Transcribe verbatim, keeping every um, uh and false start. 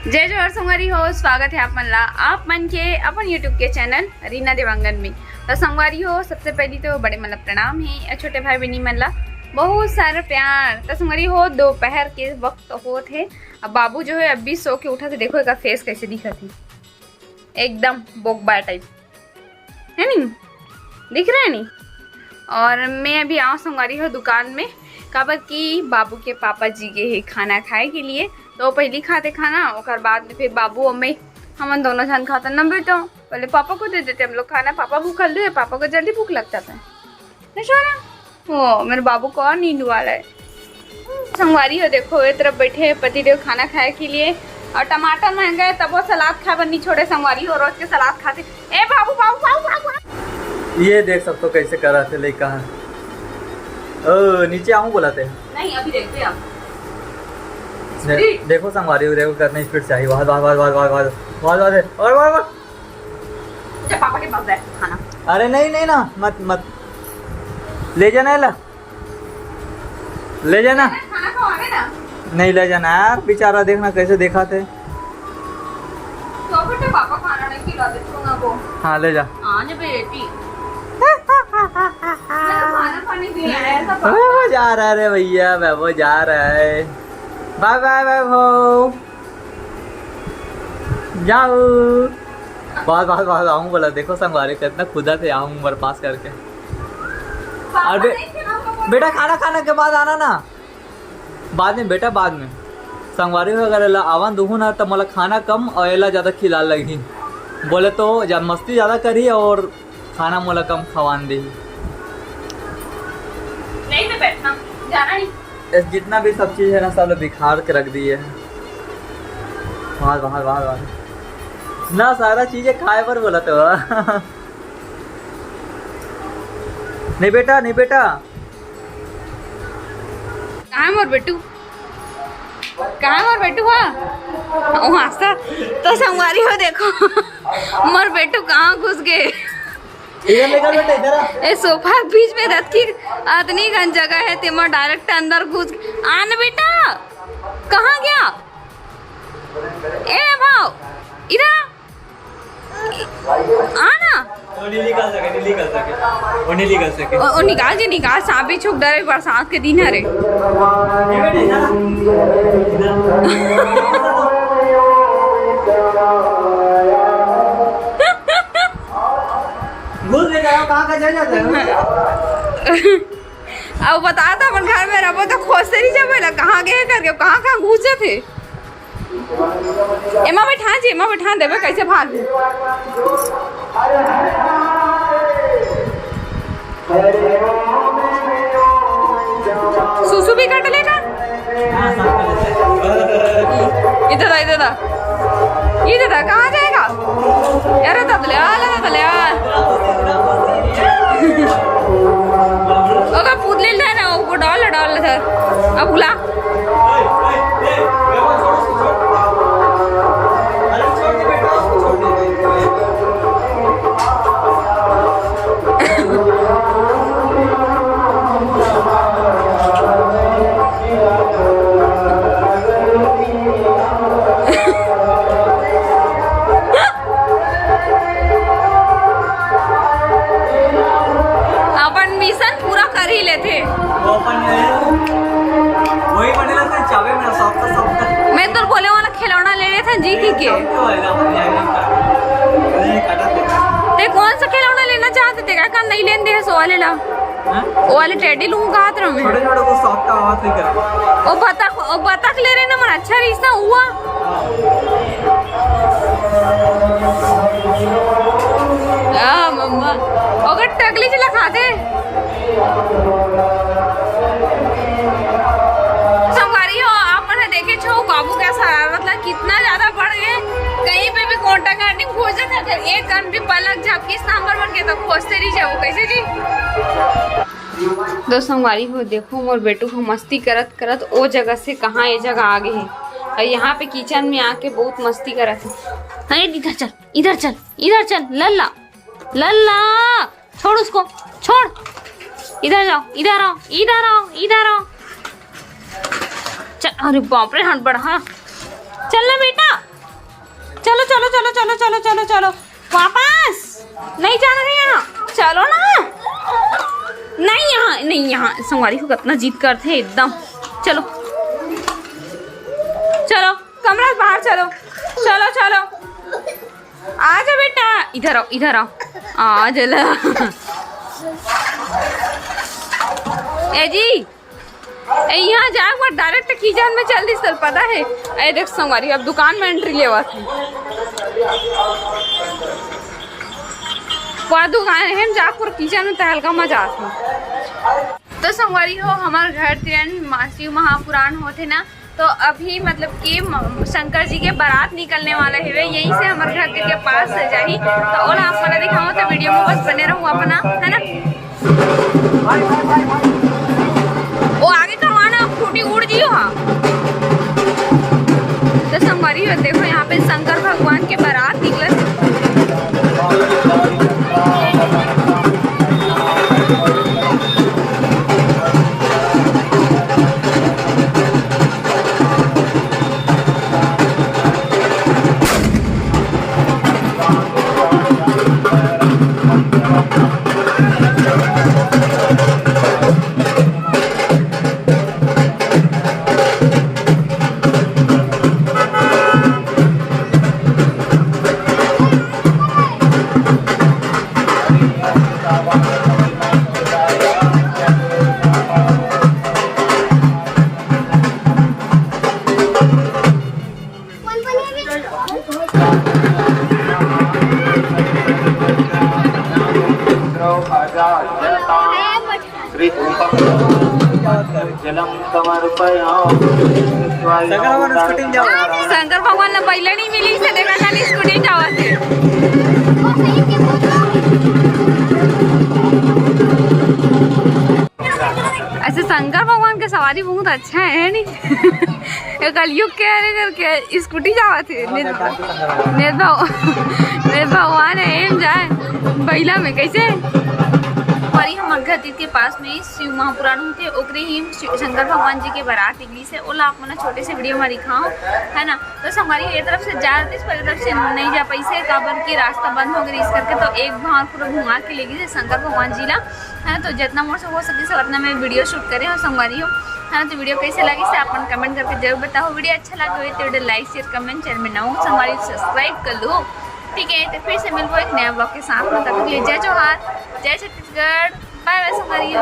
जय जोहार संगवारी हो, स्वागत है आप मन ला, आप मन के अपन YouTube के चैनल रीना देवांगन में। तो संगवारी हो, सबसे पहली तो बड़े मन ला प्रणाम है, अउ छोटे भाई बहनी मन ला बहुत सारा प्यार। तो संगवारी हो, दोपहर के वक्त होत है, अब बाबू जो है अभी सो के उठा, तो देखो एकर फेस कैसे दिखत है, एकदम बोकबा टाइप, है नी? दिख रहा है नी? और मैं अभी आऊँ संगवारी हो दुकान में, काबर कि बाबू के पापा जी गे हे खाना खाए के लिए। तो पहली खाते खाना, ओकर बाद में फिर बाबू और मैं, हमन दोनों झन खाते ना बेटा। पहले पापा को दे देते हम लोग खाना, पापा भूखल रहे, पापा को जल्दी भूख लग जाता है। नहीं सोना, वो मेरे बाबू को और नींद वाला है। संगवारी हो देखो, ए तरफ बैठे हैं पतिदेव खाना खाए के लिए, और टमाटर महंगा है तब वो सलाद खाए बर नहीं छोड़े संगवारी हो, रोज के सलाद खाते। ए बाबू, बाबू, बाबू, बाबू, बाबू। ये देख सकते हो कैसे करा थे लइका है। ओ, नीचे आऊं बोला थे। नहीं, अभी देखते हैं आप। दे-, देखो संगवारी हो, देखो कितना स्पीड चाहिए। वाह, वाह, वाह। अच्छा, पापा के पास बैठ खाना। अरे नहीं, नहीं ना, मत, मत। ले जाना है ला। ले जाना। खाना खवावे ना। नहीं ले जाना यार, बेचारा देखना कैसे देखा थे। तो बेटे पापा खाना नहीं खिला दे तू ना वो। हाँ, ले जा। हाँ, ने बेटी। मैं तो खाना खाने के लिए आया था पापा। वैभव जा रहा है रे भैया, वैभव जा रहा है। बाय बाय वैभव। जाओ। बस, बस, बस, आऊं बोला। देखो संगवारी कितना खुदा थे, आऊं उम्र पास करके। पापा और बे-, नहीं थे ना, पापा बेटा खाना खाने के बाद आना ना। बाद में बेटा, बाद में। संगवारी हो अगर एला आवन दुहू ना, त मोला खाना कम और एला ज्यादा खिला लगही। बोले तो जा-, मस्ती ज्यादा करही और खाना मोला कम खवान देही। नहीं तो बैठना, जाना नहीं। ये जितना भी सब चीज है ना, सब लोग बिखार के रख दिए हैं। बाहर, बाहर, बाहर, बाहर। ना सारा चीजें खाए बर बोला तो। नहीं बेटा, नहीं बेटा। कहाँ है मोर बेटू? कहाँ है मोर बेटू? हाँ, वहाँ से तो संगवारी हो, देखो मोर बेटू कहाँ घुस गए। इधर निकल बेटा, इधर आ। ए सोफा के बीच में रख के अतनी गन जगह है, तेमा डायरेक्ट अंदर घुस। आन बेटा, कहाँ गया? ए भाव, इधर आ ना। वो नहीं निकाल सके, नहीं निकाल सके, वो नहीं निकाल सके। ओ, ओ निकाल जी, निकाल, सांप भी छुप डरे, बरसात के दिन हरे। ये बेटा, इधर आ। इधर। घुस नहीं जा रहा, कहाँ का चल जाता है? अब बता तो, अपन घर में रहबो तो खोजते नहीं जब, कहाँ गए करके, कहाँ कहाँ घुस जाते। एमा बैठा जी, एमा बैठा देवे, कैसे भाग। सुसु भी कट लेगा। इधर आ, इधर आ, इधर आ, कहाँ जाएगा? अरे ततले आ, ले ततले आ। ओका पूत ले ले ना, वो डाल, डाल इधर। अब बुला। अपन मिशन पूरा कर ही लेथे। वो अपन वही बनेला था, चाबे मेरा सॉफ्ट सॉफ्ट। मैं तो बोले वाला खिलौना ले रहे थे जी की के। तो आएगा, अपन जाएगा। अरे, काटा था। ते कौन सा खिलौना लेना चाहते थे? का नहीं लेन दे सो वाले ला। हाँ? वो वाले टेडी लूं कहा था मैं। छोटे छोटे को सॉफ्ट आवाज नहीं कर। वो बतख, वो बतख ले रहे ना, मन अच्छा रिश्ता हुआ। आ, मम्मा, ओकर टकली चला खाते। संगवारी हो, आप मन ह देखे छो, बाबू के शरारत ला कितना ज्यादा बढ़ गए। कहीं पे भी कोंटा कांटी खोजत है, अगर एक कन भी पलक झपकिस ना हमर मन के, तो खोजते रह जाओ। कैसे जी? दोस्त संगवारी हो, देखो मोर बेटू ह मस्ती करत करत ओ जगह से कहाँ ये जगह आ गए है, और यहाँ पे किचन में आके बहुत मस्ती करत है। अरे इधर चल, इधर चल, इधर चल, लल्ला, लल्ला, छोड़ उसको, छोड़। इधर जाओ, इधर आओ, इधर आओ, इधर आओ। चल, अरे बाप रे, हट बड़ा, हाँ। चल ना बेटा, चलो, चलो, चलो, चलो, चलो, वापस। नहीं जाना है यहाँ, चलो ना। नहीं यहाँ, नहीं यहाँ, संगवारी हो कतना जिद करथे एकदम। चलो, चलो, कमरा से बाहर चलो, चलो, चलो, आ जा बेटा, इधर आओ, इधर आओ, आ जा ला। ए जी, ए, यहाँ जाए एक बार डायरेक्ट किचन में चल दिस, तोला पता है। ए देख संगवारी, अब दुकान में एंट्री लेवत है। पूरा दुकान है, हम जा पूरा किचन में टहल का मजा आथे। तो संगवारी हो, हमार घर तिरन मासी महापुराण होथे ना, तो अभी मतलब कि म-, शंकर जी के बारात निकलने वाला हवे, यहीं से हमारे घर के पास से जाही। तो ओला आप मन ला दिखाऊं, तो वीडियो में बस बने रहू अपना, है ना। वो आगे करवाना, खूंटी उड़ जियो। हाँ, तो संगवारी हो, देखो यहाँ पे शंकर भगवान के बारात निकलत। शंकर भगवान ला बैला नहीं मिली से देखा था, स्कूटी जावत हे। ऐसे शंकर भगवान के सवारी बहुत अच्छा है, है नी? ये कलयुग के हरे करके स्कूटी जावत हे। निर-, निर्भव, निर्भगवान है, एम जाए बैला में कैसे? हमारी हम घर के पास में शिव महापुराण होथे, ओकरे ही शिव, शंकर भगवान जी के बारात निकली से, ओला आप मन छोटे से वीडियो में दिखाओ, है ना। तो संगवारी ये तरफ से जा रही, पर तरफ से नहीं जा पाई से, काबर की रास्ता बंद हो गई इस करके। तो एक भार पूरा घुमा के लेगी से शंकर भगवान जी ला, है ना। तो जितना मोर से हो सके से उतना मैं वीडियो शूट करे हूँ संगवारी हो, है ना। तो वीडियो कैसे लगी से आप मन कमेंट करके जरूर बताओ। वीडियो अच्छा लगे हो तो वीडियो लाइक, शेयर, कमेंट, चैनल में नवा हो संगवारी सब्सक्राइब कर लो, ठीक है। तो फिर से मिलबो एक नया ब्लॉग के साथ में, तब तक के लिए जय जोहार, जय छत्तीसगढ़, बाय बाय संगवारी हो।